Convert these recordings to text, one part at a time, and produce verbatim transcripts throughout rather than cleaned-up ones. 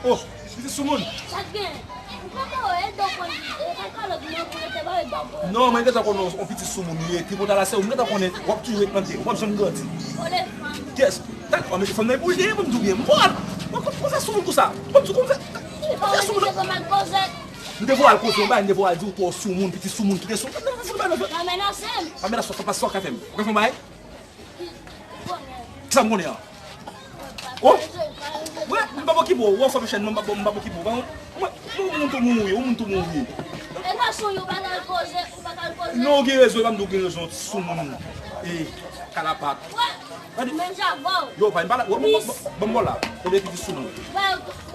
Oh, pitit soumoun. Sa k gen? Ou poko ede w konn, e, kalkalòg nan pou rete ba yo ba w. Non, mwen gentan konnen yon pitit soumoun ou ye. Tripotay la se ou, mwen gentan konnen w ap toujou ret nan dye, w p ap janm grandi. Olefan. Yes. Tak, oh, mesye fanm nan e pou l deye pou m di w byen. M pral. Mwen konn konsa soumoun konsa. Pou m di w konsa. Konsa soumoun. M te voye al koze yon bagay, m te voye al di w twò soumoun, pitit soumoun, kite soumoun. Nan fout bagay nan fè. Pa menace m. Pa menace w, sa pa sa w ka fè m. Ou ka fè yon bagay? Kisa m konnen an? Oh! Wè, m p ap okipe w. Ou wè fò m chèn, mwen m p ap, m p ap okipe w. Mwen, mwen, ou moun tou mouri, ou moun tou mouri. E gason yo pa t al koze, ou pa t al koze. Non, ou gen rezon, e pa m di w gen rezon, soumoun. E, kalapat. Gade. Menm jan avè w. Yo, pa, m pa la, wè, bon, bon, bon, bon, la. Ou de pitit soumoun. Wè,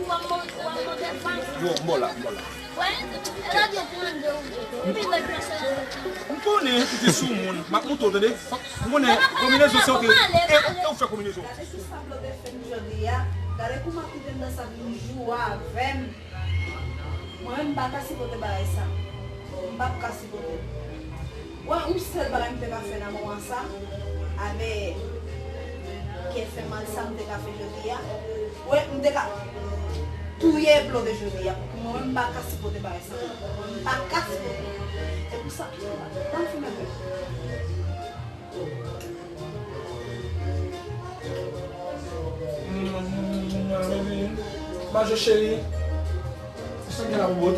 ou ap monte, ou ap monte fanm. Yo, m bò la, m bò la. M konnen, pitit soumoun. M ap montre w, tande. Fòk, m konnen, konbinezon se w te, e, e w fè konbinezon. Gade tout sa Blòdè fè m jodi a. Gade kouman kite m nan sa m jou avè m. Mwen menm, m pa ka sipòte bagay sa. M p ap ka sipòte. Wè, yon sèl bagay m te ka fè nan moman sa, avè kè fè mal sa m te ka fè jodi a, wè, m te ka touye Blòdè jodi a. Mwen menm, m pa ka sipòte bagay sa. Mwen, m pa ka sipòte. Se pou sa, m pa, m pa fè bagay. Majo cheri. Sa gen la bobot?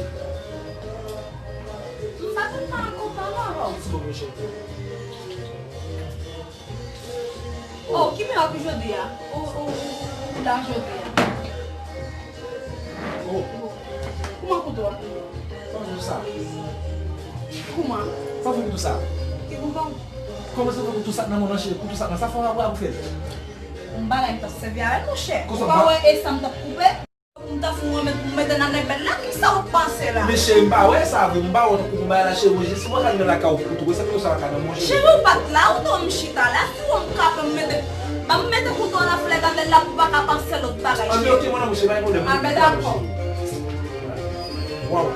M pa konn pa konprann non. Ti bobot cheri. Oh, ki mirak jodi a? Ou, ou, ou, ou la jodi a? Oh. Kouman kouto a? Kòman se sa? Kouman? Sa fè kouto sa? Ki kouto? Kòman se fè kouto sa nan mwen nan cheri? Kouto sa nan sa fè w ap fè l? M bagay m t ap sèvi avè l monchè. Ou pa wè e sa m t ap koupe? M ta fout mwen met, mete nan nèg bèl la, kisa w panse la? Men cheri, m pa wè sa vre, m pa wè w tankou pou bagay la cheri, mwen jis mwen ka nan lakay ou pou tou, se pou sa lakay nan mwen cheri. Cheri, ou pa t la, ou te wè m chita la, si w wè m kape m mete, ban m mete kouto nan flè gade la pou pa ka panse lòt bagay cheri. Anben ok mon amour cheri, pa gen pwoblèm. Anben dakò. Waw.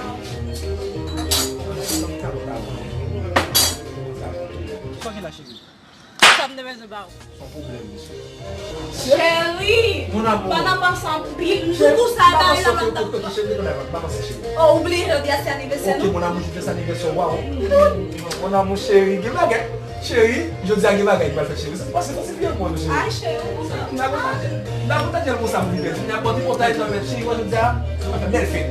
Sa gen la cheri? Sa m te bezwen ba ou. Son pwoblèm, mesye. Cheri, mon amour. Pandan pase anpil, m sou tou sa, pa la, pa panse, ok, ok, ok, cheri, pa panse, cheri. Oh, ou bliye jodi a se anivèsè nou. Ok, mon amour, jodi a se anivèsè, waw. Mon amour, cheri, gen bagay. Cheri, jodi a gen bagay ki pral fèt, cheri. Sa pase, pase byen pou mwen, cheri. Ay, cheri, ou kontan. M ta kontan, m ta kontan tèlman sa pou li fèt. M ap bò tripotay nan men, cheri, jodi a, bèl fèt.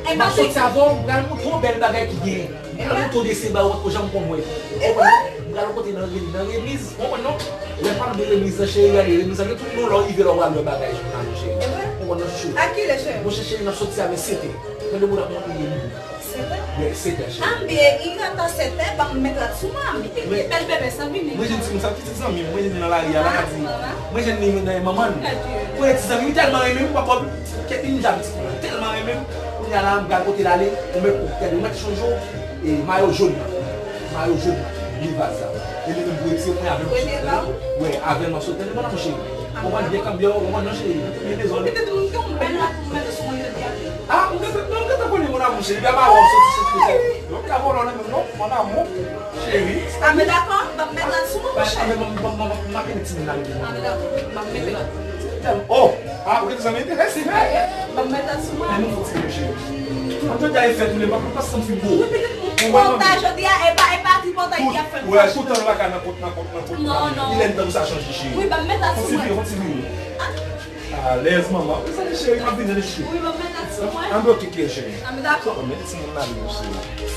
M ap soti avè w, m pral montre w bèl bagay ki gen. Mwen pral montre w de se ba ou janm konn mwen. Ou konprann non? M pral kote nan legliz, nan legliz. Ou konprann non? Lè m pral de legliz nan cheri, gade legliz la, gen tout non lè w rive la w pral wè bagay jounalis cheri. Ou konprann non chouchou? A kilè cheri? Monchè cheri, n ap soti avè sèt è. Mwen de moun ap monte ye midi. Sèt è? Wi, sèt è cheri. Anben, i gentan sèt è, ban m met rad sou mwen. Ki bèl bebe sa vini. Mwen jwenn timoun sa, pitit zanmi m, mwen jwenn li nan lari a, la ka di. Mwen jwenn li nan manman l. Mwen ti zanmi, li tèlman renmen m, papa m. Kèt li m ja pitit mwen tèlman renmen m. Kounye a la, m pral kote l ale, ou mèt, ou gade, ou mèt chonje w, e mayo jòn nan. Mayo jòn nan, li vaz la. E li menm pou retire mwen avè l. Wè, avè l m ap sot. Tande, mon amour cheri. Ou konn byen kanpe, ou konn non cheri. Li bezwen. Petèt moun gen yon bèl la pou mete sou mwen jodi a. Ah, m gentan, non, m gentan konnen mon amour cheri. Epi a mayo ap soti sot kote. Yo, m ka vòlò nan menm non, mon amour. Cheri. A, men dakò, m ap met rad sou mwen, monchè. Anben, m, m, m, m, m ap mete timoun nan. A, men dakò, m ap mete rad. Oh! A, ou gen zanmi enterese? M ap met rad sou mwen. Men nou fouti, monchè. Ann jodi a e fèt ou le, m ap pase m fin bo. Wi, pitit, m kontan jodi a, e pa, e pa tripotay ki ap fè m fache. Wè, toutan nou pa ka nan kont, nan kont, nan kont. Non, non. Li lè n tan pou sa chanje, cheri. Wi, ban m met rad sou mwen. Fon ti vire, fon ti vire. Alèz, manman. Mezanmi, cheri, m ap vin rete cheri. Wi, ban m met rad sou mwen. Ann bloke kè, cheri. A, men dakò. Ban m mete timoun nan, cheri.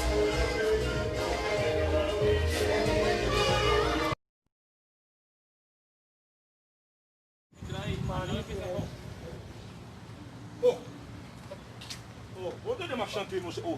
Oh! Oh! Ou tande m ap chante, monchè. Oh!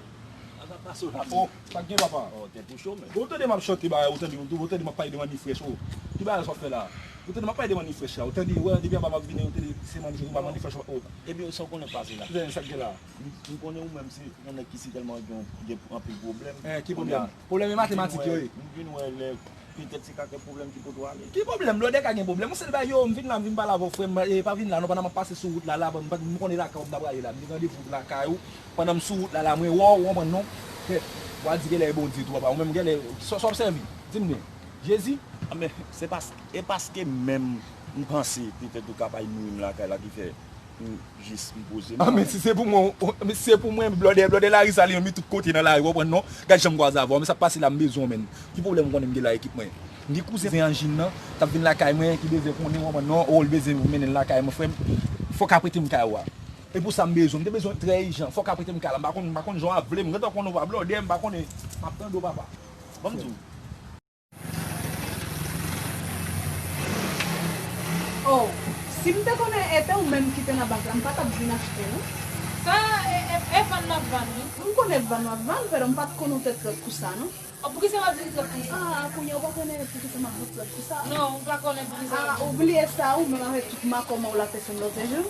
Oh! Sa k gen, papa? Oh, tèt ou cho, men. Ou tande m ap chante, bagay, ou tande, ou tande m ap pale de manifrèch, oh. Ki bagay sa w ap fè la? Ou tande m ap pale de manifrèch la. Ou tande, wè, depi anba m ap vini, ou tande se manifrèch, ou pa manifrèch, oh. Epi, sa w konnen k pase la? Sa k gen la? M, m konnen ou menm se yon nèg ki sitèlman gen, gen anpil pwoblèm. Eh, ki pwoblèm? Pwoblèm e matematik yo ye. M vin wè, m vin wè lè petèt se ka kèk pwoblèm ki pote w ale. Ki pwoblèm? Blòdè ka gen pwoblèm? Yon sèl bagay yo, m vin la, m vin pale avè w, frè m, e pa vin la non, pandan m ap pase sou wout la, la, m, m konnen lakay w m ta prale la, m te randevou lakay ou, pandan m sou wout la, la, mwen wè w, ou konprann non? Kèt, w a di genlè e Bondye tou, papa, ou menm genlè, sa, sa w ap sèvi? Di m byen. Jezi? A, men, se pas, e paske menm m panse petèt ou ka pral nouri m lakay la ki fè Jis m poze m. Ah, men si se pou mwen, men si se pou mwen, blòdè, blòdè lari sa li menm, li tout kote nan lari, w konprann non? Gad jan m kwaze avè w, men sa k pase la, m bezwen w, menn. Ki pwoblèm ou konnen m gen la, ekip mwen? M gen kouzen Anjin nan, t ap vin lakay mwen, ki bezwen konnen, w konprann non? O, l bezwen mennen l lakay mwen, frè m. Fòk aprete m kay ou a. E pou sa m bezwen, m te bezwen trè ijan, fòk aprete m kay la, m pa konn, m pa konn jan w ap vle m, gentan konnen w pa blòdè, m pa konnen, m ap tande w, papa. Ban m di w. Oh, si m te konnen e te ou menm ki te nan bak la, m pa t ap vin achte non. Sa e, e, e vann m ap vann wi. M konnen vann w ap vann, pero m pa t konn ou te trèt konsa non. Oh, poukisa w ap di m trèt konsa? Ah, kounye a ou pa konnen poukisa m ap vin trèt konsa? Non, ou pa konnen poukisa. Ah, ou bliye sa, ou menm avèk tout makòmè w la te fè m lòt jou.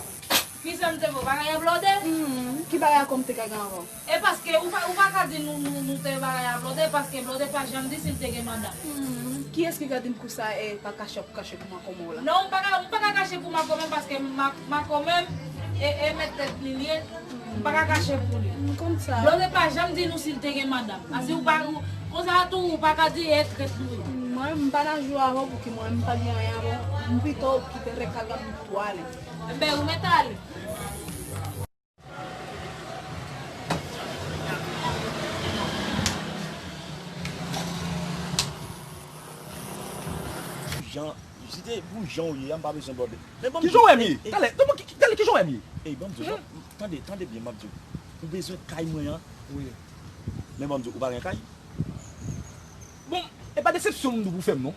Kisa m te fè w? Bagay a blòdè? Hmm, ki bagay ankò m te ka gen avè w? E paske ou pa, ou pa ka di nou, nou, nou te bagay a blòdè, paske blòdè pa janm di si l te gen madanm. Hmm, kiyès ki ka di m konsa e pa kache w ap kache pou makòmè w la? Non, m pa ka, m pa ka kache pou makòmè m paske ma, makòmè m e, e mèt tèt li l ye, m pa ka kache pou li. M konn sa. Blòdè pa janm di nou si l te gen madanm. Asi ou pa, ou, konsa tou ou pa ka di e trèt nou ye. Mwen, m pa nan jou avè w pouki mwen, m pa gen anyen avè w. M pito kite rèk ak gad m tou ale. Enben, ou mèt ale. Jan, si te pou jan w ye a, m pa bezwen blòdè. Men ban m di w. Kijan w wè m ye? Talè, talè, kijan w wè m ye? Ey, ban m di w, tande, tande byen, m ap di w. Ou bezwen kay mwen an? Wi. Men ban m di w, ou pa gen kay? Bon, e pa desepsyon m di w pou fè m non.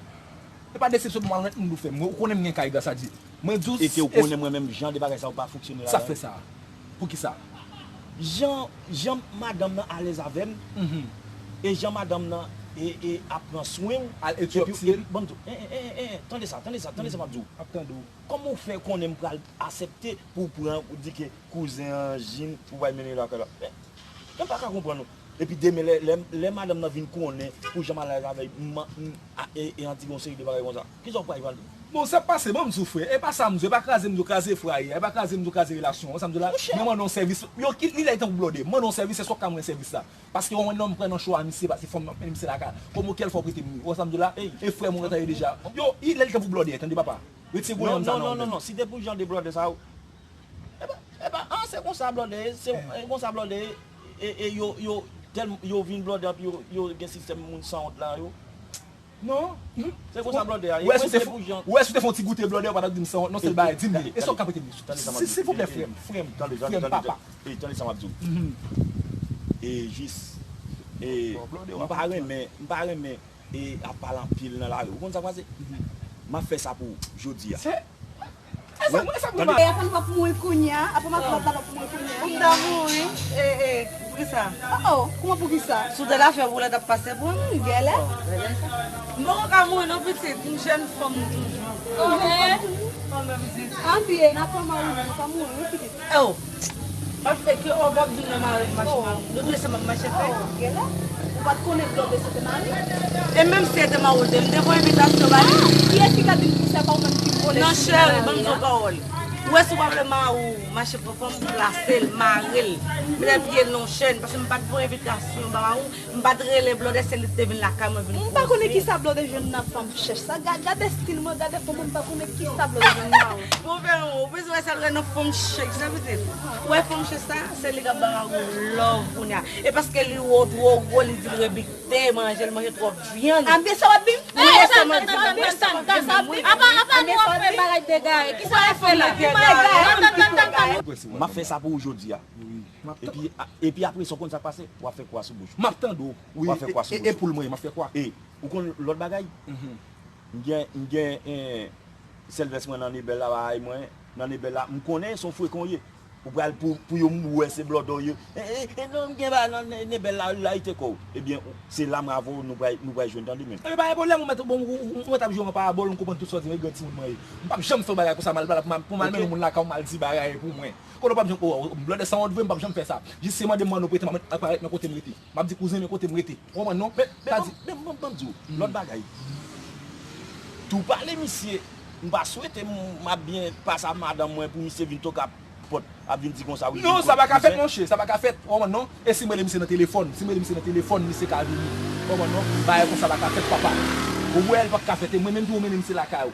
E pa desepsyon pou malonèt moun di w fè m. Ou konnen m gen kay gras a Dye. Mwen di w. E ke w konnen mwen menm jan de bagay sa yo pa fonksyone la. Sa fè sa? Poukisa? Jan, jan madanm nan alèz avè m, e jan madanm nan e, e ap pran swen w, epi, epi, ban m di w, en, en, en, en, en, tande sa, tande sa, tande sa m ap di w. Ap tande w. Kòman w fè konnen m pral aksepte pou w pran, ou di ke kouzen Anjin, ou pral mennen l lakay la? Men, men m pa ka konprann ou. Epi demen, lè, lè, lè madanm nan vin konnen pou jan m alèz avè l, m, m, a, e, e an di yon seri de bagay konsa. Kisa w pral di? Bon, sa k pase, ban m di w, frè. E pa sa m di w, e pa kraze m di w, kraze frè a ye. E pa kraze m di w, kraze relasyon an. Sa m di w la, men mande yon sèvis. Yo, ki, li la, li tankou blòdè. Mande yon sèvis, èske w ka mande yon sèvis la? Paske yon nonm pran nan cho a misye, paske fò m mennen misye lakay. Kòman kèl fò prete m li? Ou wè sa m di w la? E frè m ou gentan ye deja. Yo, li la, li tankou blòdè, tande papa. Retire gwo nanm sa nan ou menm. Non, non, non, non, si te pou jan de blòdè sa yo, e pa, e pa, an, se konsa blòdè ye, se, e konsa blòdè ye, e, e yo, yo, tèl, yo vin blòdè, anpi yo, yo gen sistèm moun sanwont la, yo. Non. Se konsa blòdè a ye. Mwen, si te pou jan. Ou wè, si w te fè yon ti goute blòdè, ou pa t ap di m sanwont, non, se l bagay, di m li. E sa w ka prete m li? Silvouplè, frè m, frè m, frè m, papa. Tande, tande, tande. E, tande sa m ap di w. E jis, e, m pa renmen, m pa renmen e ap pale anpil nan lari. Ou konn sa k pase? M ap fè sa pou ou jodi a. Se, e sa, e sa pou mwen. E apann w ap mouri kounye a, apann w ap mouri kounye a. Ou ta mouri, e, e, poukisa? Oh, oh, kòman poukisa? Si w te la fè boulèt ap pase pou m, gèlè. M poko ka mouri non pitit, m jèn fanm toujou. Anpi, n ap pran mari nou, nou pa mouri, wi pitit. Oh! Paske ke w p ap vin nan mare m mache mal. Nou tou se m ap mache fè. Ou pa t konnen blòdè se te mari? E menm si se te mari w te, m te voye envitasyon ba li. Kiyès ki ka di m konsa pa ou menm ki vole? Non, cheri, ban m di w pawòl. Ou wè si w pa vle mari w mache pran fanm, plase l, mare l. Mete pye l nan yon chèn, paske m pa t voye envitasyon ba mari w. M pa t rele blòdè, se li ki te vin lakay mwen vin koze. M pa konnen kisa blòdè jwenn nan fanm chèch sa. Gad, gade estil mwen, gade fòm mwen, m pa konnen kisa blòdè jwenn nan. Bon, fè yon, ou bezwen wè sa l wè nan fanm chèch sa pitit. Ou wè fanm chèch sa, se li k ap ba mari w love kounye a. E paske li wo, two gwo, li di l rebikte, manje l manje twòp vyann. Anben sa w ap di m? Wi, e sa mwen di. Apa, apa nou ap fè bagay degare? Kisa w ap fè la? M ap fè sa pou ou jodi a. Epi, a, epi apre sa, w konn sa k pase? W ap fè kwa sou bouch ou. M ap tande w. Wi, w ap fè kwa sou bouch ou. E, e pou l mwen, m ap fè kwa. E, ou konn lòt bagay? M gen, m gen, en, sèl vès mwen nan Nebèl la, bagay mwen, nan Nebèl la, m konnen se yon frekan w ye. Ou pral pou, pou yo m wè se blòdè w ye. E, e, e, non, m gen bagay nan Ne-, Nebèl la, layite kò w. Ebyen, se la mwen avè w, nou pral, nou pral jwenn, tande menm. E pa gen pwoblèm, ou mèt, bon, ou, ou, ou mèt ap jwe an parabòl, m konprann tout sa w di, men gran timoun mwen ye. M p ap janm fè yon bagay konsa, m al, m al, m al, pou m al mennen yon moun lakay ou, m al di bagay pou mwen. Kote w p ap janm, oh, oh, blòdè sanwont vre, m p ap janm fè sa. Jis se mande m, mande w prete, m ap parèt nan kote m rete. M ap di kouzen, men kote m rete. Ou konprann non? Men, men, ban m, ban m, ban m di w, lòt bagay. Tou pale misye, m pa swete m, m ap byen pase ak madanm mwen pou misye vin toke a pòt, ap vin di konsa, wi. Non, sa pa ka fèt, monchè, sa pa ka fèt. Ou konprann non? E si m rele misye nan telefòn, si m rele misye nan telefòn, misye ka vini. Ou konprann non? Bagay konsa pa ka fèt, papa. Ou wè, l p ap ka fèt, e mwen menm tou, ou mennen misye lakay ou.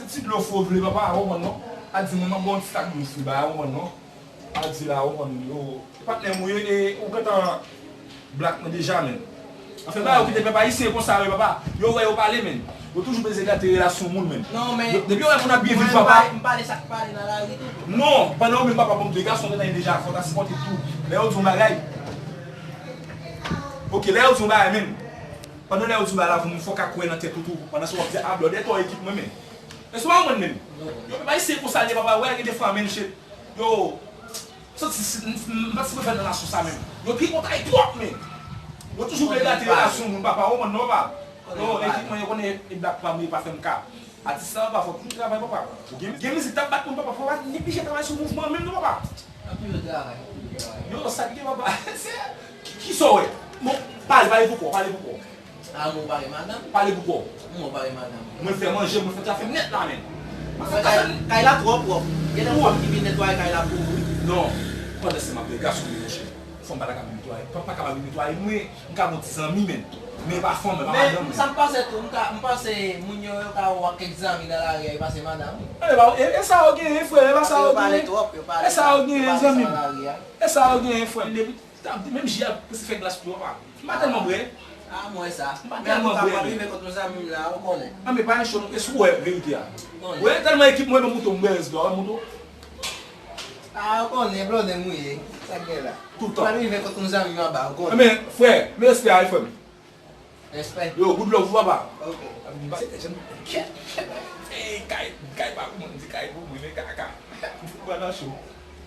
Se ti dlo fre w vle, papa, a, ou konprann non? A di mwen, m ap ba w yon ti tak dlo fre, ba, a, ou konprann non? A di la, ou konprann, yo, patnè m ou ye, e, ou gentan blak mwen deja, menm. Anfen, ba, yo kite pèp ayisyen konsa, wi, papa. Yo wè, yo pale, menm. Yo toujou bezwen gate relasyon moun, menm. Non, men depi yo wè moun ap byen viv, papa. M pale sa k pale nan lari tou. Non, pandan yo menm, papa, bon, de gason gentan deja, fò ta sipòte tou. Lè yo di yon bagay, oke, lè yo di yon bagay, menm. Pandan lè yo di yon bagay la, pou moun fò ka kwè nan tèt ou tou. Pandan se w ap di, a, blòdè, tò ekip mwen, menm. Men se pa mwen menm. Yo pèp ayisyen konsa l ye, papa, wè, gen de fwa, menm, shit. Yo, m santi si, m, m, m santi mwen fè nan nasyon sa menm. Yo pi konn tay twòp, men. Yo toujou vle gate relasyon moun, papa. Ou konprann non, papa? Yo, ekip mwen, yo konnen e blak pa m, yo pa fè m ka. Atis la, papa, fò toujou travay, papa. Ou gen, gen mizik t ap bat moun, papa, fò pa neglije travay sou mouvman menm non, papa. Anpil travay, anpil travay. Yo, sa ki gen, papa? Se, ki, ki sa w wè? Bon, pale, pale pou kò, pale pou kò. A, mwen pare madanm. Pale pou kò. Mwen pare madanm. Mwen fè manje, mwen fè zafè m nèt la, menm. Mwen fè zafè m. Kay la twò pwòp. Gen de fanm ki vin netwaye kay la pou ou, wi. Non. Pandan se m ap de gason, wi, monchè. Fanm pa ta ka vin netwaye. Fanm pa ka vin netwaye. Mwen, m ka bon ti zanmi, menm. Men pa fanm, men pa madanm, menm. Men sa m panse tou, m ka, m panse moun yo, yo ka wè w ak kèk zanmi nan lari a, yo pase madanm, wi. E, e, e sa yo genyen, frè, e pa sa yo genyen. Yo pale twòp, yo pale twòp. E sa yo genyen, zanmi m. E sa yo genyen, frè m, depi T ap di menm ji a prese fè glas tou, papa. M pa tèlman bwè. A, m wè sa. M pa tèlman bwè, men. Men antouka, m pral rive kot yon zanmi m la, ou konnen. A, men pa yon cho, non. E si w wè verite a. Ou konnen. Wè, tèlman ekip mwen, men mouton m bwè, res dwa, wè mouton. A, ou konnen, blòdè m ou ye. Sa k gen la. Toutan. M pral rive kot yon zanmi m anba, ou konnen. A, men, frè, men respè a, wi, frè m. Respè. Yo, good love, papa. Ok. Ey, kay, kay pa pou mwen, di kay pou mwen, men kaka. Ou pran nan cho.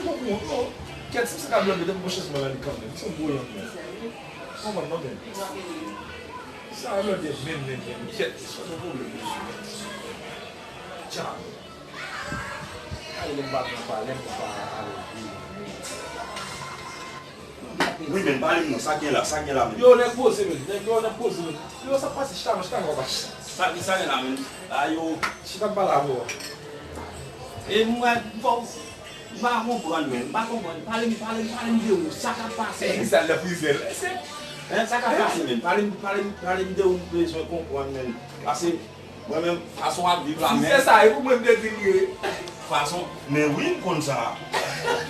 se konprann, non. Kèt, si m se ka blòdè, depi bon chans mwen nan li kanmenm. Se yon gwo yanm, men. Konprann, non, men. Sa blòdè, men, men, men, kèt, se pa yon pwoblèm, mesye. Tcha. Ay, lè m pa pran pa, lè m pa ale. Wi, men, pale m non, sa gen la, sa gen la, men. Yo, nèg poze, men. Nèg yo, nèg poze, men. Yo, sa pase, chita, chita, chita. Sa, sa gen la, men. A, yo. Chita, m pale avè w. E mwen, bon, m pa konprann, men. M pa konprann. Pale m, pale m, pale m de ou. Sa k ap pase, men. Sa l ap frizè l. Hein, sa k ap pase, men. Pale m, pale m, pale m de ou, m bezwen konprann, men. Pase, mwen menm, fason w ap viv la, men. Frizè sa, e pou mwen m te di l ye. Fason, men wi, m konn sa.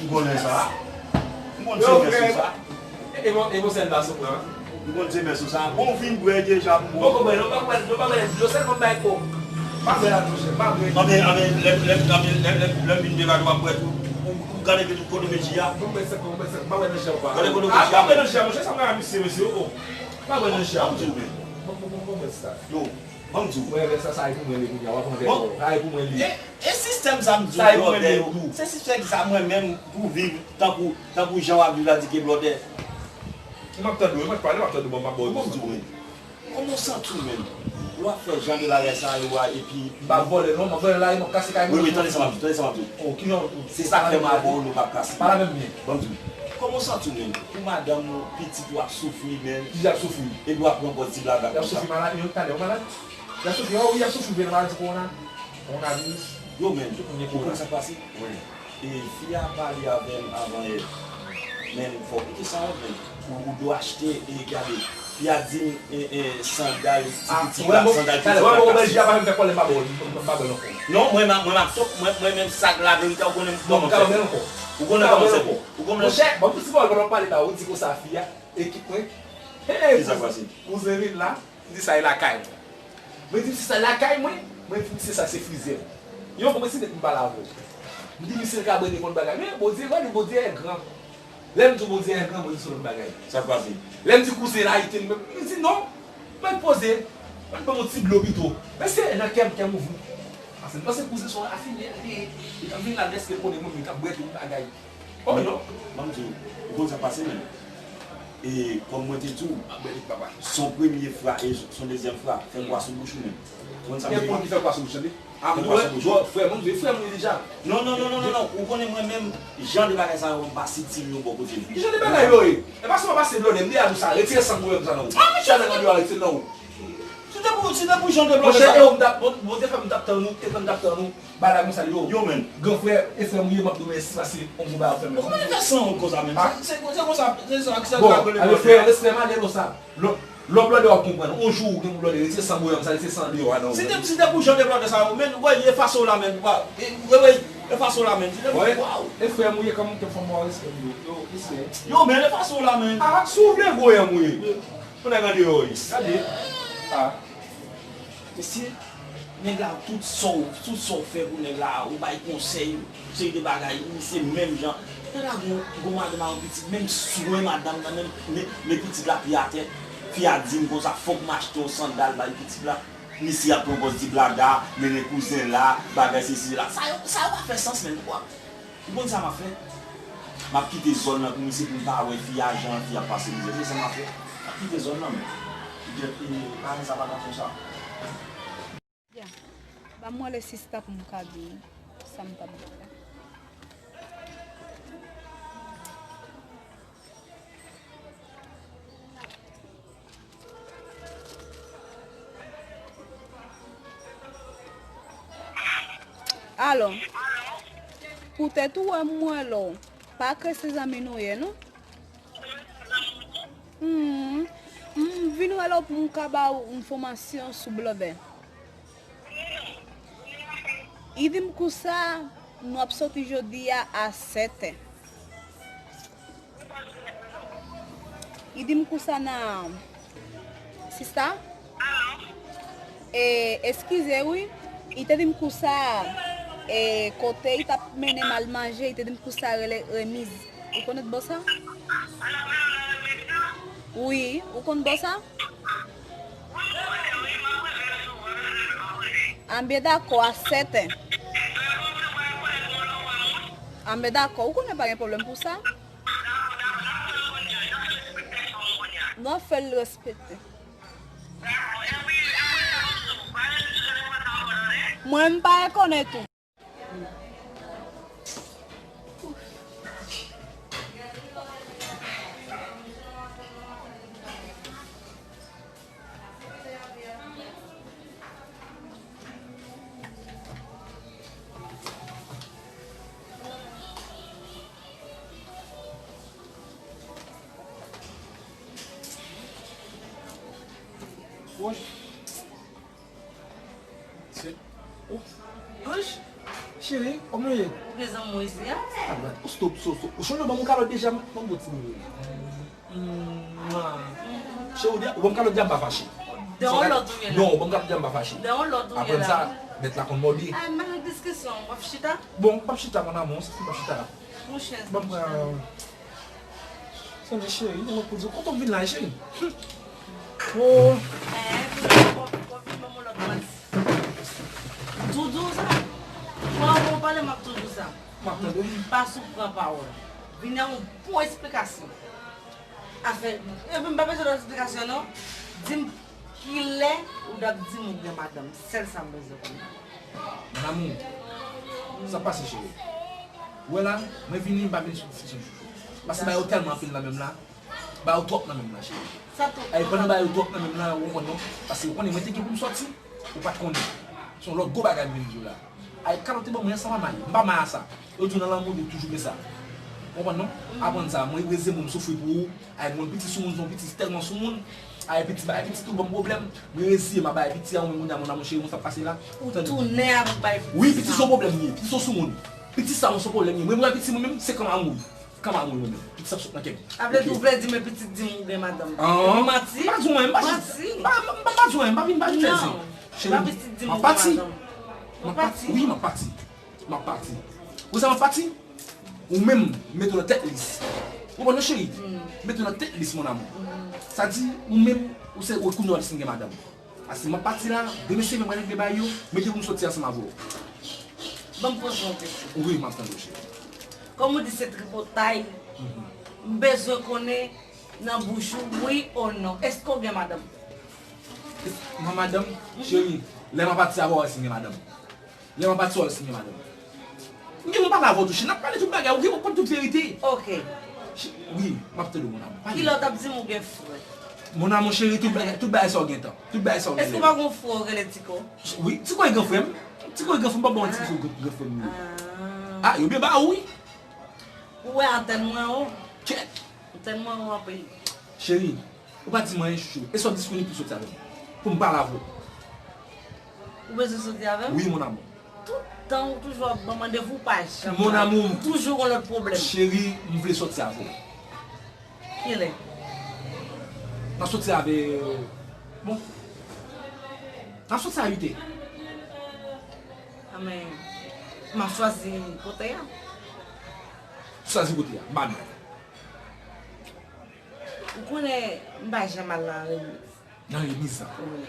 M konnen sa. M konn se mès ou sa. E bon, e bon, sèl la sou pran. M konn se mès ou sa. Bon, w fin bwè deja pou mwen. Poko bwè, non, pa bwè, non, pa bwè, dlo sèlman bay kòk. Pa bwè la, monchè, pa bwè. Anben, anben, lè, lè, anben, lè, lè, lè m vin byen gade w ap bwè tou. Ou, ou gade pi tout kote m met ji a. Bon, bwè sèk, bon, bwè sèk, pa bwè nan ji a ou pa. Gade kote m met ji a. Pa bwè nan ji a, monchè, sa mwen misye, mesye, oh, oh. Pa bwè nan ji a. An m di w, men. Bon, bon, bon, bon, bwè sa. Yo. Ban m di w. Mwen, sa, sa e pou mwen li kounye a, w ap anvè kò w. Sa e pou mwen li. E, e sistèm sa m di w blòdè yo. Se sistèm sa mwen menm pou viv tankou, tankou jan w ap viv la di ke blòdè. M ap tande w, mwen pale, m ap tande w, m ap ba w. Ban m di w, men. Kòman w santi w menm? Lè w ap fè jan de bagay sa yo a, epi. M pa vòlè, non, m ap vòlè la, e m ap kase kay moun. Wi, wi, tande sa m ap di w, tande sa m ap di w. Oh, ki jan. Se sa k fè m avè w, nou p ap kase. Pale avè m byen. Ban m di w. Kòman w santi w menm? Pou madanm ou, pitit ou ap soufri, men. Ki jan ap soufri? Epi w ap pran pòz ti blaga konsa. Y ap soufri maladi, yo, talè, yo maladi. Y ap soufri, oh wi, y ap soufri, vre, maladi kowona, kowonaviris. Yo, men, ou konn sa k pase? Wi. E fi a pale avè m avan yè. Men, fò w kite sanwont, men. Ou, ou dwe achte, e gade. Fi a di m, e, e, sandal, ti pitit la, sandal pitit la. Wè, bon, wè, bon, bèl, j ap fè kòlè, m pa bò, m pa bò l ankò. Non, mwen, mwen, mwen, mwen, mwen menm sa k laverite, ou konnen m kòman m fè. Ou konnen kòman m fè. Ou konnen. Monchè, ban m ti pawòl pandan w pale la, ou di konsa fi a, ekip mwen. Hey, kisa k pase? Kouzen vin la, m di sa e lakay mwen. Mwen di misye sa lakay mwen, mwen di misye sa se frizè m. Yon kou mwen si nèt m pale avè w. M di misye l ka brete konn bagay. Men Bondye, gade Bondye e gran. Lè m di w Bondye e gran, Bondye se lòt bagay. Sa k pase? Lè m di kouzen la, ite m, li di non. Mwen poze, mwen ban m yon ti dlo pito. Men se nan kè m, kè m ouvri. Paske m panse kouzen se yon rafine, li, li t ap vin la dèske l konnen mwen, li t ap brete yon bagay. Oh non. Ban m di w, ou konn sa k pase menm? E kòm mwen te di w, se yon premye fra e se yon dezyèm fra, fè kwa sou bouch ou menm. Ou konn sa m di w? Gen moun ki fè kwa sou bouch, tande. A, mwen, bon, frè m, mwen, frè m, wi, deja. Non, non, non, non, non, non. Ou konnen mwen menm, jan de bagay sa yo, m pa sitim yo bò kote m. Ki jan de bagay yo ye? E pa sèlman pase blòdè, m deja di w sa, retire san gwo sa nan ou. Sa nan gwo a, retire nan ou. Si te pou, si te pou jan de blòdè sa yo. Monchè, e ou m t ap, bon, Bondye fè m t ap tann ou, te fè m t ap tann ou. Bagay konsa yo. Yo, men. Gran frè, e frè m ou ye, m ap di w mèsi paske on gwo bagay w fè m. Kòman li fè san wont konsa, men? Se, se, se konsa, se sa, se sa. Bon, ale frè, respè m ale konsa. Lòt, lòt blòdè w ap konprann. On jou ou gen pou blòdè, retire san boyan sa, retire san deyò a nan ou. Si te, si te pou jan de blòdè sa yo, men, wè, efase w la, men, wè, e, wè, wè, efase w la, men. Si te pou, waw. E frè m ou ye, kòm ke fanm ou a respè m yo. Yo, respè. Yo, men, efase w la, men. A, si w vle gwo yanm ou ye. Yon nèg andeyò wi. Gade. A. Mesye, nèg la, tout sa w, tout sa w fè pou nèg la, ou bay konsèy, yon seri de bagay, li se menm jan. Nèg la gon, gon madanm a yon pitit, menm swen madanm nan, menm, men, men pitit la pi atè. Fi a di m konsa, fòk m achte yon sandal bay pitit la. Misye ap pran pòz ti blaga, mennen kouzen la, bagay sesi la. Sa yo, sa yo pa fè sans, menm, kwa. Ou konn sa m ap fè? M ap kite zòn nan pou misye, pou m pa wè fi a jan fi ap pase mizè. Se sa m ap fè. M ap kite zòn nan, men. Gèt, e, paran sa pa ka fè sa. Ya. Ban mwen lè sista pou m ka di sa m t ap di la. Alo. Poutèt ou wè m wè lò. Pa kre se zanmi nou ye, non? Hmm. M vin wè lò pou m ka ba w enfòmasyon sou blòdè. Li di m konsa, nou ap soti jodi a, a sèt è. Li di m konsa nan sista. E, eskize wi. Li te di m konsa, e, kote li t ap mennen m al manje, li te di m konsa rele Remiz. Ou konnet bò sa? Wi, ou konn bò sa? Anben dakò, a sèt è. Anben dakò, ou konnen pa gen pwoblèm pou sa. Nou ap fè l respekte. Mwen, m pa rekonèt ou. Woy. Se, oh, Anj, cheri, kòman w ye? Ou gen zanmi w isi a? Ah, ben, oh, stop, stop, stop. Ou chonje ban m yon kalòt deja, ban m yon ti moman. Mwa. Cheri, ou ban m kalòt deja, m pa fache. Dèyè yon lòt ou ye la. Non, ou ban m kalòt deja, m pa fache. Dèyè yon lòt ou ye la. Apre sa, bèt la konn mòde. Ay, m pa nan diskisyon, w ap chita? Bon, m p ap chita, mon amour, se fi m p ap chita la. Monchè, ban m pran. Sonje cheri, mwen pou di w, kote w vin la, cheri? Oh. Eh, vin la, w ap, w ap vin ban m yon lòt manti. Doudou sa? Mwen, w pale m ak Doudou sa. M ap tande. M pa sou pran pawòl. Vin ak yon bon esplikasyon. Afè, epi m pa bezwen lòt esplikasyon, non. Di m kilè ou t ap di m ou gen madanm. Sèl sa m bezwen konnen. Mon amour, sa pase, cheri? Ou wè la, mwen vini, m pa vin sou diskisyon chouchou. Paske ba yo tèlman anpil nan menm la. Ba yo twòp nan menm la, cheri. Sa twòp. Ay, pandan ba yo twòp nan menm la, ou konprann non? Paske ou konnen mwen te gen pou m sòti, ou pa t konnen. Se yon lòt gwo bagay m vin di w la. Ay, kalòt te ban mwen an, sa pa may. M pa may a sa. Yo di w nan lanmou, yo toujou gen sa. Ou konprann non? Aprann sa, mwen reze moun m soufri pou ou. Ay, moun piti sou moun, se yon piti tèlman sou moun. Ay, piti bay piti tou ban m pwoblèm. Mwen reziye m a bay piti a, ou menm kounye a, mon amour chéri, moun sa ap pase la. Ou tounen avèk bay piti. Wi, piti se yon pwoblèm li ye. Piti se yon sou moun. Piti sa, mwen se yon pwoblèm li ye. Mwen, mwen piti mwen menm, se kòman moun mwen menm. Piti sa sot nan kè m. Sa vle di ou vle di men pitit di m ou gen madanm. Epi manti? M pa di w anyen, m pa di w anyen, m pa vin, m pa vin fè zen. Cheri, m ap pati. M ap pati, wi, m ap pati. M ap pati. Ou sa m ap pati? Ou menm, mete w nan tèt lis. Ou konprann non, cheri? Mete w nan tèt lis, mon amour. Sa di, ou menm, ou se, ou kounye a w ap di si m gen madanm. Paske m ap pati la, demen se mwen mwen regle bagay yo, mete pou m soti ansanm avè w. Ban m poze w yon kesyon. Wi, m ap tande w, cheri. Kòm ou di se tripotay, m bezwen konnen nan bouch ou, wi o non. Èske w gen madanm? Mwen madanm, cheri, lè m ap pati avè w, si m gen madanm. Lè m ap pati, w ap si m gen madanm. M gen pou m pale avè w tou, cheri. N ap pale tout bagay, ou gen pou konn tout verite. Ok. Wi, m ap tande w, mon amour. Pale. Kilè w t ap di m ou gen frè? Mon amour chéri, tout bagay, tout bagay sa w gen tan. Tout bagay sa w gen tan. Èske w pa gen yon frè w rele Tiko? Wi, Tiko e gran frè m. Tiko e gran frè m, m p ap ba w manti, Tiko e gran frè m, wi. Ah, yo byen ba ou, wi. Ou wè antèn mwen, o. Kèt. Antèn mwen, o, anpil. Cheri, ou pa di m anyen, chouchou. Èske w disponib pou soti avè m? Pou m pale avè w. Ou bezwen soti avè m? Wi, mon amour. Tout tan ou toujou ap ban m randevou, ou pa janm la. Mon amour. Ou toujou gon lòt pwoblèm. Cheri, m vle soti avè w. Kilè? N ap soti avè, bon. N ap soti a uit è. A men, m ap chwazi kote a. Chwazi kote a, m pa mal. Ou konnen, m pa janm al nan remiz. Nan remiz la. Wi.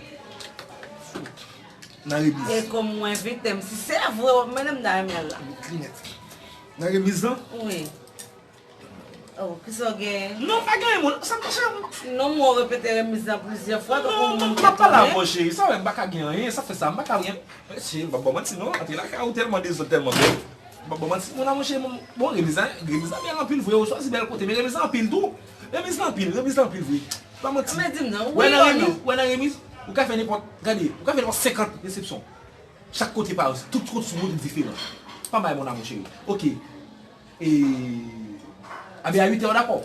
Nan remiz. E kòm ou envite m, si se vre w ap mennen m nan remiz la. Li nèt. Nan remiz lan? Wi. Oh, kisa w gen? Non, pa gen anyen, mon. Sa m te chè. Non, mwen repete remiz lan plizyè fwa, tankou moun ki tounen. Non, m ap pale avè w, cheri. Sa wè, m pa ka gen anyen. Sa fè sa, m pa ka gen. Cheri, m p ap ba w manti, non. Antre lakay ou tèlman dezòd, tèlman bèl. M p ap ba w manti, mon amour chéri, bon, bon, remiz lan, remiz lan bèl anpil vre, ou chwazi bèl kote, men remiz lan anpil tou. Remiz lan anpil, remiz lan anpil vre. Pa manti. Men di m non, wi o non? Wè nan remiz, ou ka fè nenpòt, gade, ou ka fè nenpòt senkant resepsyon. Chak kote pa yo, tout kote sou mond diferan. Pa bay mon amour chéri. Ok. E, a byen a uit è, w dakò?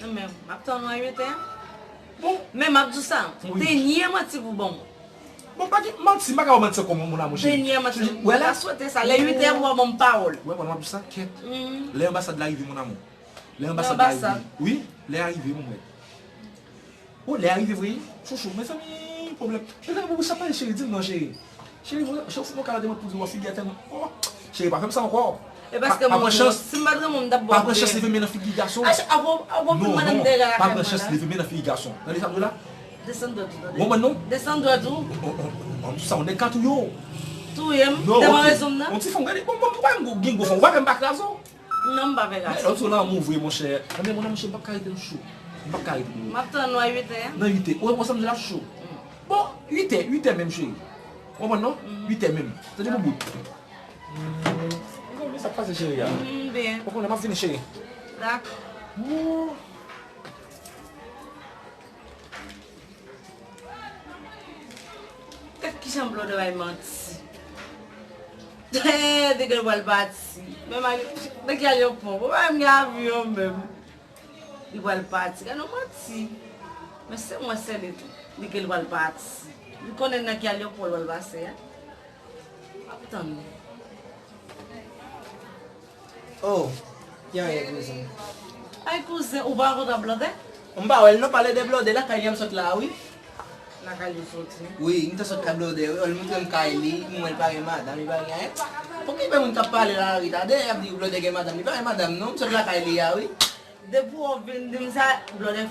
Men, m ap tann ou a uit è. Bon. Men m ap di w sa, dènye manti pou ban m. Bon, pa gen manti, m pa ka ba w manti ankò, mon amour chéri. Dènye manti. M ta swete sa, lè uit è pou w ban m pawòl. Wè, pandan m ap di w sa, kèt. Lè anbasad la rive, mon amour. Lè anbasad la rive. Wi, lè a rive, mon mèt. Oh, lè a rive vre, chouchou. Mezanmi, pwoblèm. Mezanmi, pou sa pale cheri, di m non, cheri. Cheri, cheri, si mwen ka demann pou di w figi a tèlman. Oh, cheri, pa fè m sa ankò. E paske mwen, si m pa t renmen w, m t ap ba w. Pa pran chans leve men nan figi gason. Apo, apo pou madanm dega lakay mwen la. Pa pran chans leve men nan figi gason. Tande sa m di w la? Desann dwèt ou, tande. Ou konprann non? Desann dwèt ou. Ou sa, ou nèg ka touye w. Touye m, devan rezon m nan. On ti fanm, gade, bon, bon, ou pa menm gen gwo fanm, ou pa fè m pa kraze w. Non, m pa fè gras. Lè w sou lanmou vre, monchè. Anben, mon amour chéri, m p ap ka rete m cho. M p ap ka rete m cho. M ap tann ou a uit è. Nan uit è. Ou wè konsa m di l ap cho. Bon, uit è, uit è menm, cheri. Ou konprann non? Uit è menm. Tande pou bout. Mezanmi, sa k pase, cheri a? M byen. Ou konnen, m ap vini, cheri. Dakò. Gad kijan blòdè bay manti. Dèyè, dèyè l pral pati. Men mari, nan ki alyopò? Bon, pa menm gen avyon menm. Li pral pati. Gad yon manti. Men se mwen sèl li tou. Li ke l pral pati. Li konnen nan ki alyopò l pral pase a. M ap tann li. Oh, kijan w ye kouzen? Ay kouzen, ou pa rankontre ak blòdè? M pa wè l non, pale de blòdè, lakay li a m sot la wi. Lakay li w soti? Wi, m te sot kay blòdè wi, l montre m kay li, m wè l pa gen madanm, li pa gen anyen. Poukisa moun k ap pale lari la, dèyè y ap di blòdè gen madanm, li pa gen madanm non, m sot lakay li a wi. Depi w vin di m sa, blòdè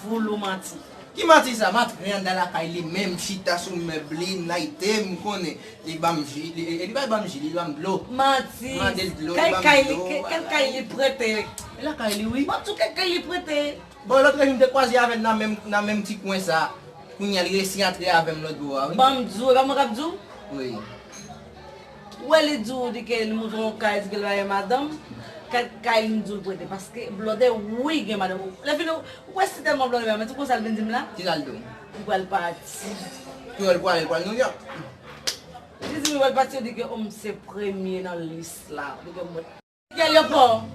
foul ou manti. Ki manti sa? M ap ren anndan lakay li menm, chita sou mèb li, m layite, m konnen li ban m ji, li, li pa ban m ji, li ban m dlo. Manti. M mande l dlo, li ban m dlo. Kèl kay li prete? E lakay li wi. M ap di w kèl kay li prete. Bon, lòt jou m te kwaze avè l nan menm, nan menm ti kwen sa. Kounye a li resi antre avè m lòt bò a wi. Ban m di w, e pa mwen k ap di w? Wi. Ou wè li di w di ke li montre w yon kay, di ke l pa gen madanm. Kay, kay li m di w l prete, paske blòdè wi gen madanm. Lè fini, ou wè si tèlman blòdè, men tou konsa l vin di m la. Kisa l di w? Li pral pati. Ki bò l prale, l pral Nouyòk? Li di m li pral pati, yo di ke o m se premye nan lis la. Li gen mwen. Gen alyopò.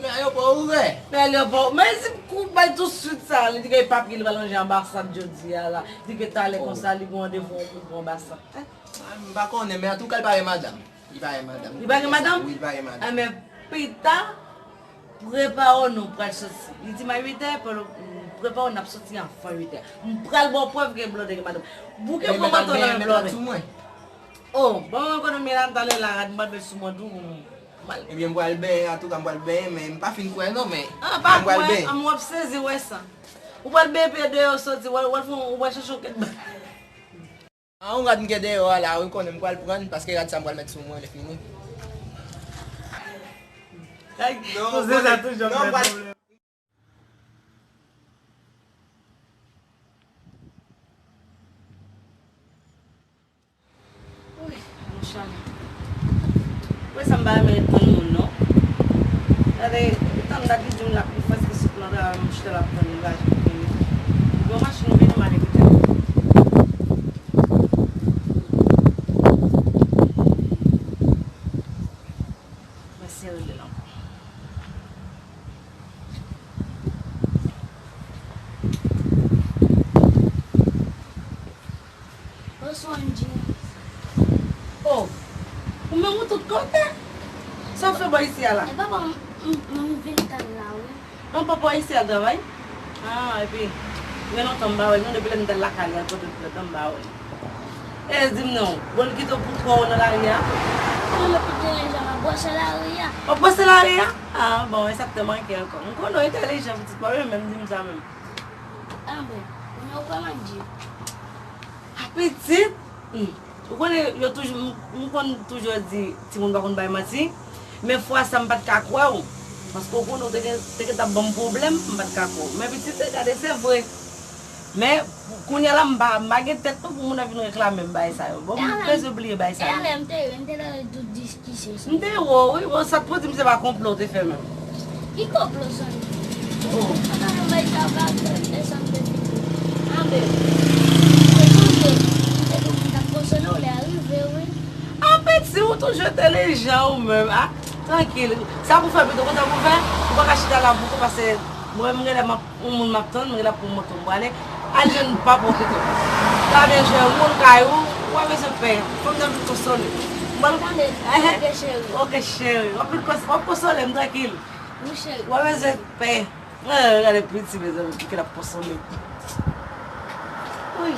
Men alyopò ouvè. Men alyopò. Men si m kou bay tousuit sa, li di ke e papye li pral ranje anbasad jodi a la. Li di ke talè konsa li gen randevou pou l pran anbasad. M pa konnen, men antouka li pa gen madanm. Li pa gen madanm. Li pa gen madanm? Wi, li pa gen madanm. Enben, pita, prepare w, nou pral soti. Li di m a uit è, prepare w, n ap soti anvan uit è. M pral ba w prèv ke blòdè gen madanm. Bouke pran manto nan men blòdè. Oh, ban mwen ekonomi la, talè la rad m pral met sou mwen tou pou mwen. Ebyen, m pral benyen, antouka, m pral benyen, men m pa fin kwè non, men. Ah, pa kwè, m w ap sezi wè sa. Ou pral benyen pye deyò soti, w al, w al fè, w al chèche yon kèt bagay. A, yon rad m gen deyò a la, wi, konnen m pral pran, paske rad sa m pral met sou mwen, lè fini. Ay, non, koze sa toujou ap fè pwoblèm. Wi, mouch la. Wè sa m pa renmen ret tann moun non. Gade, tann dat li di m l ap li fè se sou plan travay m chita l ap tann li pa janm vini. Bon machin ou vini m ale kite l. Mwen sere li la. Bonswa Angie. Oh, ou menm ou tout kote? Sa w fè bò isi a la? E papa m, m, m vin tann la wi. An papa w isi a travay? Ah, epi gen lontan m pa wè l non, depi lè m t al lakay li a, l pote plent an m pa wè l. E di m non, bon l kite w pou kò w nan lari a? Mwen menm pou te renmen jan m ap bwose lari a. W ap bwose lari a? Ah, bon, e sa k te manke ankò. M konnen w entèlijan pitit pa w, menm di m sa menm. Anben, kounye a ou kwè m ap di. A pitit? Hmm. Ou konnen, yo toujou, m, m konn toujou di, timoun pa konn bay manti. Men fwa sa, m pa t ka kwè w. Paske ou konnen, ou te gen, te gentan ban m pwoblèm, m pa t ka kwè w. Men pitit, gade, se vre. Men, kounye a la, m pa, m pa gen tèt non pou moun ap vin reklame m bagay sa yo. Bon, m bezwen bliye bagay sa yo. Talè m te ri, m te tande tout diskisyon sa. M te wè w, wi. Bon, sa k pou di m se pa konplo w te fè menm. Ki konplo, Sony? Oh. Papa m bay sa w ka fè m desann de figi. Anben, mwen sonje, m te di w m t ap bwose Konnen w lè a rive, wi. Ah, piti, ou toujou entèlijan ou menm. Ah, trankil. Sa pou fè pito, konn sa pou fè? Ou pa ka chita la pou kò, paske mwen, m genlè m ap, yon moun m ap tann, m genlè pou monte m prale. Al jwenn papa w pito. Sa byen, cheri, moun kay ou, ou pa bezwen pè. Fanm nan vin konsole. M pral... Tande, ok, cheri. Ok, cheri. W ap vin kons-, w ap konsole m, trankil. Wi, cheri. Ou pa bezwen pè. Ah, gade piti, mezanmi, ki l ap konsole. Wi.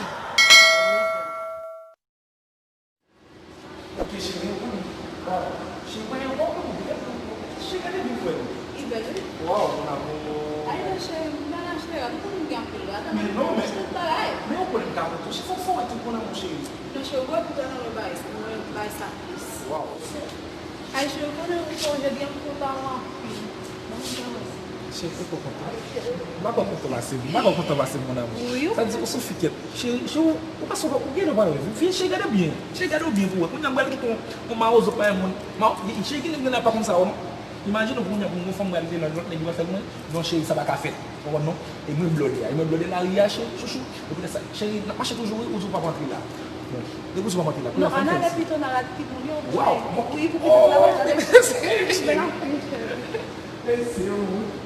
Ok, cheri, ou konn, bon, cheri, mwen, ou konn, cheri, gade byen frè m. Li bèl, wi. Waw, mon amour. Ay, non, cheri, m pa nan cheri, m konn gen anpil, wi. Men non, men, tout bagay. Men ou konnen m ka konte, cheri, fò, fò w ret, mon amour, cheri. Non, cheri, ou wè, poutan nan mwen bay, mwen bay sa plis. Waw. Ay, cheri, ou konnen, ou konnen, jodi a, m kontan anpil. Bon, m kontan, wi. Cheri, ou kontan? M pa konn kontan pase, m pa konn kontan pase, mon amour. Wi, ou... Sa di, ou sou fi kèt. Cheri, cheri, ou, ou pa sou, ou gen dwa pale. Vin, cheri, gade byen. Cheri, gade w byen pou wè. Kounye a, m pral kite yon, yon mawozo pa yon moun. Ma, cheri, gen nèg nan la pa konn sa, non. Imajine w kounye a, pou yon fanm pral gen lòt, lòt nèg, li pral fè l, non, cheri, sa pa ka fèt. Ou konprann, non? E mwen blòdè a, e mwen blòdè lari a, cheri, chouchou. E poutèt sa, cheri, n ap mache toujou, wi, ou di w p ap antre la. Bon, depi w di w p ap antre la, kounye a fanm fè ti. Non, an ale pito nan rat ki moun yo. Waw, bon. Wi, pou pitit la, oh, pa tande. Mèsi, cheri. Mèsi, wi.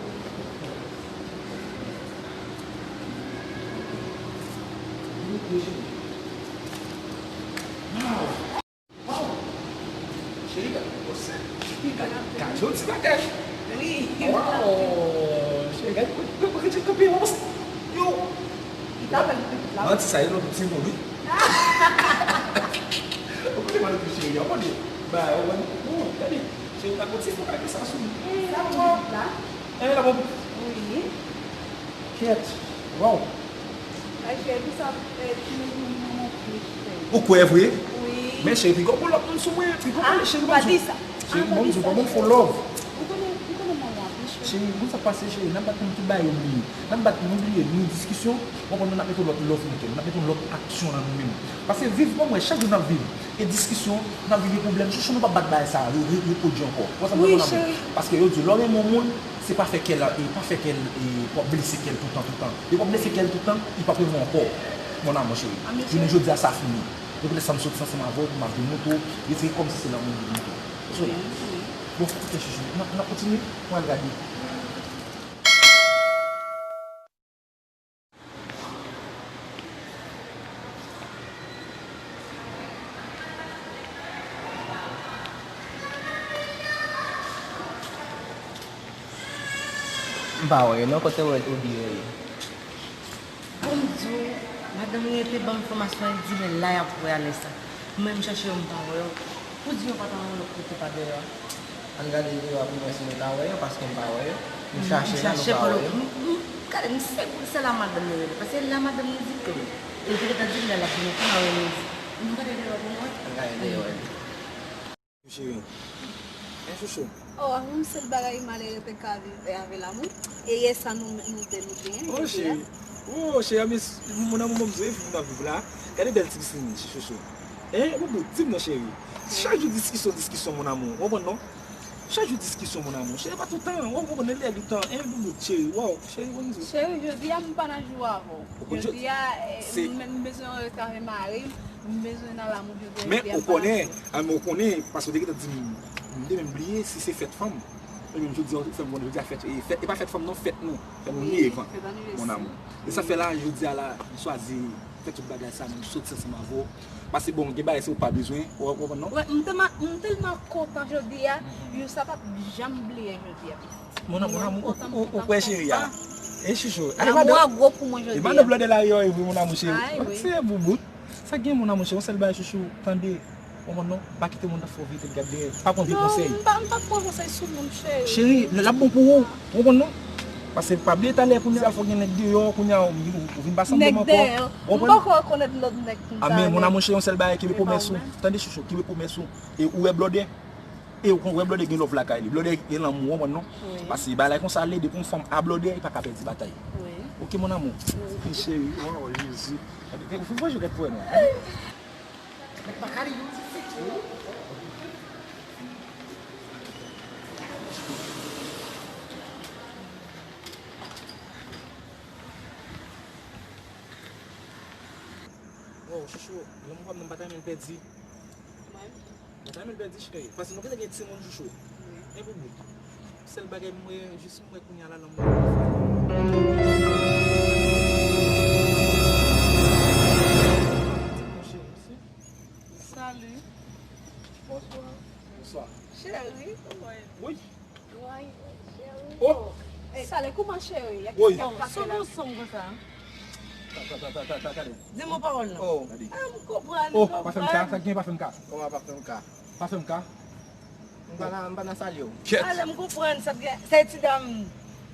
Cheri, gad yon ti bagay. Wi. Waw, cheri, gad, gad, gad, gad, gad, gad, yo. Manti sa, yo, ti moun, wi. Ou konnen manti, cheri, yo, konnen. Ba, yo, gade. Cheri, gad yon ti fo kake sa sou li. Sa bon la? Eh, la bon. Wi. Kèt. Waw. Ay, cheri, sa, eh, ti moun, moun, moun, moun, plis, cheri. Ou kwè vre? Wi. Men cheri, piga w pran lòt moun sou mwen, piga w pale, cheri, pa di sa. Cheri, bon, di w pa bon fò love. Ou konnen, ou konnen manman an plis, cheri. Cheri, bon, sa pase, cheri, n ap bat moun tout bagay yo bliye. N ap bat moun bliye, nou diskisyon, w konprann, n ap mete lòt love nan kè nou, n ap mete lòt aksyon nan nou menm. Paske viv, bon, mwen, chak jou n ap viv. E diskisyon, n ap viv pwoblèm, chouchou, nou p ap bat bagay sa a re-, re-, repwodui ankò. Ou wè sa m vle di, mon amour? Paske yo di, lè w renmen yon moun, se pa fè kè l, e pa fè kè l, e pou w ap blese kè l toutan, toutan. Depi w ap blese kè l toutan, li p ap renmen w ankò, mon amour chéri. Jounen jodi a, sa fini. Se poutèt sa m soti ansanm avè w, pou m ap vin montre w, retire kò m si se lanmou m vin montre w. Bon, ok, chouchou, n ap, n ap kontinye, mwen al gade. M pa wè yo non, kote w wè Obi yo ye? Bon, m di w, madanm li te ban m enfòmasyon, li di men la y ap wè alè sa. Mwen menm m chèche yo, m pa wè yo. Ou di yo pa t al yon lòt kote pa deyò a? Ann gade deyò a pou m wè si nou ta wè yo, paske m pa wè yo. M chache la, nou pa wè yo. M, m, gade, m se, se la madanm li rele, paske la madanm li di ke li te gentan di m lè l ap vini pou m al wè Rosie. Nou gade deyò pou nou wè. Ann gade deyò a. Cheri. Hein, chouchou? Oh, yon sèl bagay malere te ka viv avè lanmou. E yè sa nou, nou de nou genyen, oh, jodi a. Cheri. Oh, cheri, men, mon amour, bon, m sou fi m ap viv la. Gade bèl ti piscine, chouchou. Hein, boubout, di m non, cheri. Chak jou diskisyon, diskisyon, mon amour. Ou konprann non? Chak jou diskisyon, mon amour. Cheri, pa tout tan, ou konprann, lè li tan. Hein, boubout, cheri, waw, cheri, bon di. Cheri, jodi a, m pa nan jou avè w. Jodi a, eh, m, m bezwen rete avè mari m. M bezwen nan lanmou jodi a. Men ou konnen, a, men ou konnen, paske w te gentan di m, m te menm bliye si se fèt fanm. Men menm jodi a, ou fè m konnen jodi a fèt, e fèt, e pa fèt fanm non, fèt nou. Fèt nou ni evan, mon amour. E sa fè la, jodi a la, m chwazi fè tout bagay sa, m soti ansanm avè w. Paske bon, gen bagay si ou pa bezwen, ou, ou konprann non? Wè, m tèlman, m tèlman kontan jodi a, yo sa p ap janm bliye jodi a. Mon amour, mon amour, ou, ou, ou kwè cheri a? E chouchou. Lanmou a gwo pou mwen jodi a. E madanm blòdè la yo, e vre, mon amour chéri. Ay, wi. Se boubout. Sa gen, mon amour chéri, yon sèl bagay chouchou, tande. Ou konprann non? Pa kite moun nan fè w veye tèt gad dèyè. Pa pran vye konsèy. Non, m pa, m pa pran konsèy sou moun, cheri. Cheri, l ap bon pou ou. Ou konprann non? Paske pa bliye talè kounye a fò gen nèg deyò, kounye a ou, ou vin pa sanble m ankò. Nèg deyò. Ou konprann? M poko rekonèt lòt nèg konsa. A men, mon amour chéri, yon sèl bagay, kenbe pwomès ou. Tande chouchou, kenbe pwomès ou. E ou wè blòdè? E ou konn wè blòdè gen love lakay li. Blòdè gen lanmou, ou konprann non? Wi. Paske bagay konsa ale, depi yon fanm a blòdè, li pa ka pèdi batay. Wi. Ok, mon amour? Wi. Cheri, waw, Jezi. Ou fè jwèt pou wè non. Ou pa ka di yon ti fi. Oh, Chouchou, lanmou pa m nan, m pa ta renmen l pèdi. Mwen? M pa ta renmen l pèdi, cheri. Paske nou gentan gen timoun, chouchou. Wi. E pou bout. Sèl bagay m wè, jis m wè kounye a la, lanmou pa m fè. Ti bon cheri, mèsi. Salut. Bonswa. Bonswa. Cheri, kòman e? Wi. Wi, cheri. Oh. Ey, Salé, kòman cheri? Wi. Kisa k ap pase la? Sou nou sanm konsa? Ta, ta, ta, ta, ta, ta, gade. Di m pawòl lan. Oh. Ah, m konprann, oh, m konprann. Pa fè m ka, sa k gen pa fè m ka. Kòman pa fè m ka? Pa fè m ka. M pa nan, m pa nan Salé w. Kyèt. Ale, m konprann sa k gen. Se ti dam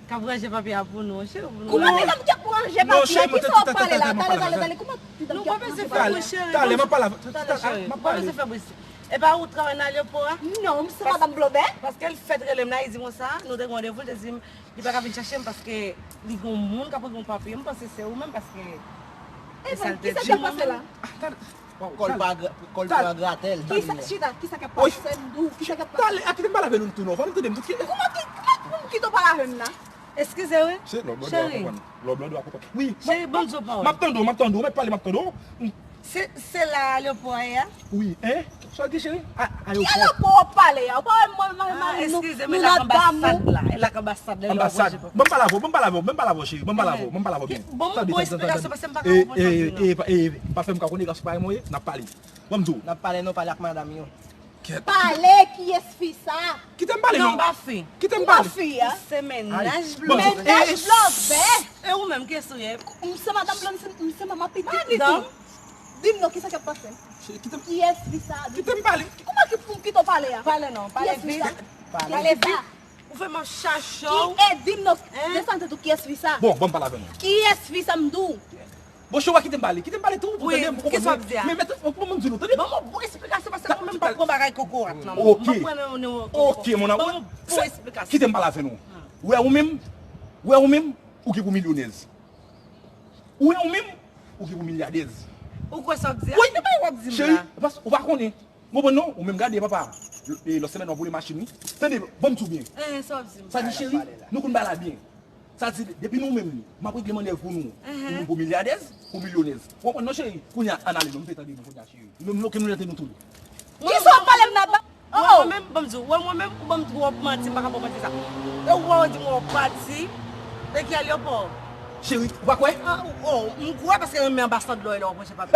k ap ranje papye a pou nou, cheri, pou nou. Kòman ti dam k ap ranje papye? Non, cheri, kisa w ap pale la? Talè, talè, talè. Kòman ti dam k ap ranje papye? Nou pa bezwen fè bri, cheri. Talè, m ap pale. Talè, cheri. Nou pa bezwen fè bri. Epa ou travay nan alyopò a? Non, m se madanm Blobè. Paske l fèk rele m la, li di m konsa, nou te gen randevou, li te di m, li pa ka vin chache m paske li gen yon moun k ap regle yon papye. M panse se ou menm paske e sa l te di m. Kisa k ap pase la? Ah, talè. Kòl pa gra-, kòl pa gratèl. Kisa, chita, kisa k ap pase, m di w, kisa k ap pase? Talè, a kite m pale avè nou tou non, fò nou tande m tou. Kòman ki, kòman pou m kite w pale avè m la? Eskize wi. Cheri. Lòblòdò a konprann. Wi. Cheri, ban m di w pawòl. M ap tande w, m ap tande w, ou mèt pale, m ap tande w. Se, se la alyopò a ye a? Wi, en? Sa w di, cheri? A, alyopò. Ki alyopò w ap pale a? Ou pa wè mwen, mwen, mwen, nou, nou nan dam nou. Eskize m, e la k anbasad la, e la k anbasad la. Anbasad. Ban m pale avè w, ban m pale avè w, ban m pale avè w, cheri, ban m pale avè w, ban m pale avè w byen. Bon, bon, bon, eksplikasyon, paske m pa ka konprann sa w di la. E, e, e, pa, e, pa fè m ka konnen gason parèy mwen ye, n ap pale. Ban m di w. N ap pale, nou pale ak madanm yo. Kèt. Pale, kiyès fi sa? Kite m pale non. Non, m pa fi. Kite m pale. Ou pa fi a? Se mennaj Blòbè. Mennaj Blòbè. E ou menm, kiyès ou ye? M se madanm Blòbè, m se, m se manman pitit. Pa ditou. Di m non, kisa k ap pase? Kiyès fi sa? Kite m pale. Kòman ki pou m kite w pale a? Pale non, pale vit. Pale vit. Ou fè m ap chache w. Ki, e, di m non, desann tèt ou, kiyès fi sa? Bon, ban m pale avè nou. Kiyès fi sa m di w? Bon, cheri, kite m pale, kite m pale tou, pou tande m, pou konprann. Kisa w ap di a? Men, men, men, men, men, di nou, tande. Ban m yon bon eksplikasyon, paske mwen menm m pa pran bagay kokorat nan men w. M pa pran nan, nan, nan, ok, ok, mon amour. Ban m yon bon eksplikasyon. Kite m pale avè nou. Wè ou menm, wè ou menm, ou ki pou milyonèz. Ou wè ou menm, ou ki pou milyadèz. Ou kwè sa w ap di a? Wi. Ki bagay w ap di m la? Cheri, pas, ou pa konnen. Ou konprann non? Ou menm gade papa. E, lòt semèn w ap boule machin wi. Tande, ban m di w byen. Eh, sa w ap di m? Sa di cheri, nou konn bagay la byen. Sa di, depi nou menm, m ap regle mannèv pou nou. Pou nou, pou milyadèz, pou milyonèz. Ou konprann non cheri? Kounye a, ann ale non, m te tande nou kounye a cheri. Nou menm, nou ke nou rete nou tou. Kisa w ap pale m nan ba? Wè mwen menm, ban m di w, wè mwen menm, ou ban m twòp manti, m pa ka ba w manti sa. E ou wè w di m wè w pati, e ki alyopò? Cheri, ou pa kwè? Ah, oh, m kwè paske renmen anbasad lò e lè w ap ranje papye.